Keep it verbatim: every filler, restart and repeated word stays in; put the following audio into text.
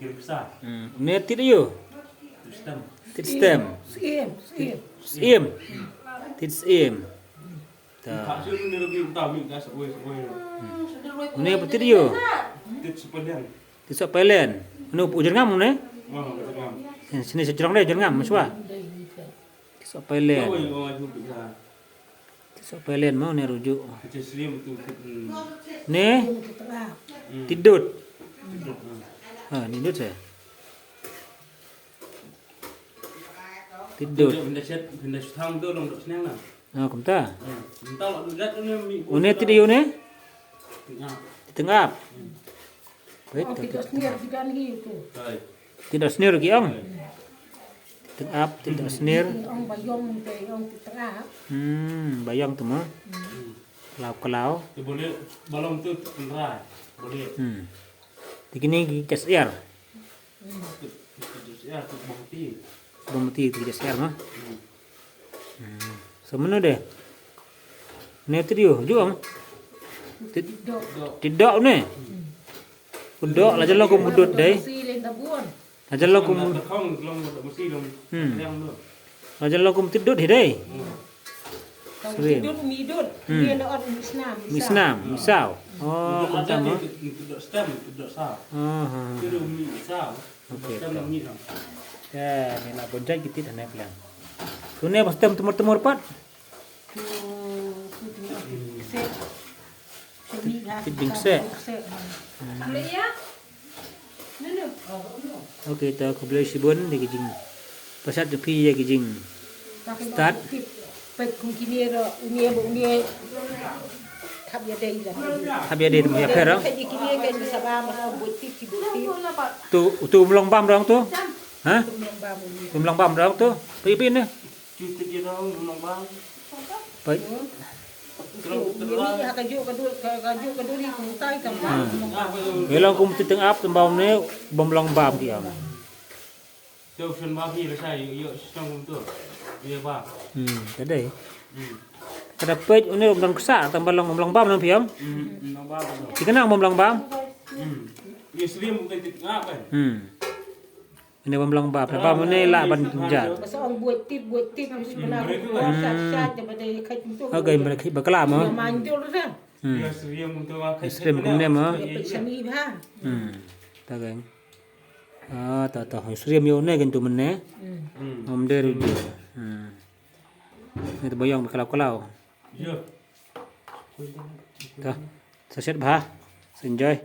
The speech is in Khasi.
Hmm, une tit aïu? Tit stem. Siem, siem. Siem. Tit siem. Ta. Une ba tit aïu? Tit sohpailen. Une u jyrngam une? Sini sejrong de jyrngam, maswa. Tit sohpailen. Tit sohpailen mo ne rujuk. Ne? Tidut. Ha, ni dut se. Tidut. Ha, kumta. Une tit aïu une? Tengap. Wait, oh, tengap. Tidak senior ki ong. Tengap, tidak senior. Ong bayong te ong tengap. Hmm, bayong tu mo. Klau klau. Te boleh balong tu tengrai. Boleh. Hmm. Te kine ki jas er. Jas er tu bong ti. Bong ti ki jas er mo. Hmm. So mano de? Ne tit aïu, ju ong. Tit dok ne. Dok la jalo kum dut dei. La jalo kum. Hmm. La jalo kum tidut hi dei. Sering. Tidut mi dut. Hmm. Mi snam, mi snam, mi saw. Oh, kumta mo. Tidut stem, tidut saw. Oh, ha. Tidut mi saw. Okay. Stem mi saw. Ya, ni na bonjai kitit hane plan. Tune ba stem temur-temur pat. Tit bingseh. Okay, ta khublei shibun ïa ki jing. Pasat jong phi ïa ki jing. Start. Pek kum kine ro, une ba une. Thap ïa dei la. Thap ïa dei, thap ïa pher, ah. Pek kine kan sa ba mas buti ki buti. Tu, tu um long bam dong tu. Ha? Um long bam une. Um long bam dong tu. Pi pi ne. Peit. Ngi long kum ti teng ap teng bam ne bym long bam ki ong. Hmm, ka dei. Ka da peit une bym don ksa tang ba long bym long bam nang phi ong. Ti ka nang bym long bam. Hmm. Une bym long bam, bam une lah ban jar. Ba sa ong buaid tit, buaid tit, sha bnai. Sha, sha, sha, ba dei khat tu. Okay, ba kla mo. Manjur dah. Hmm. Srim kumne mo. Sani bha. Hmm. Ta geng. Ah, ta ta. Srim ïa une kan tu mene. Hmm. Om de rujuk. Hmm. Ni tu bayong ba klau klau. Ta. Sa shet bha. Sa enjoy.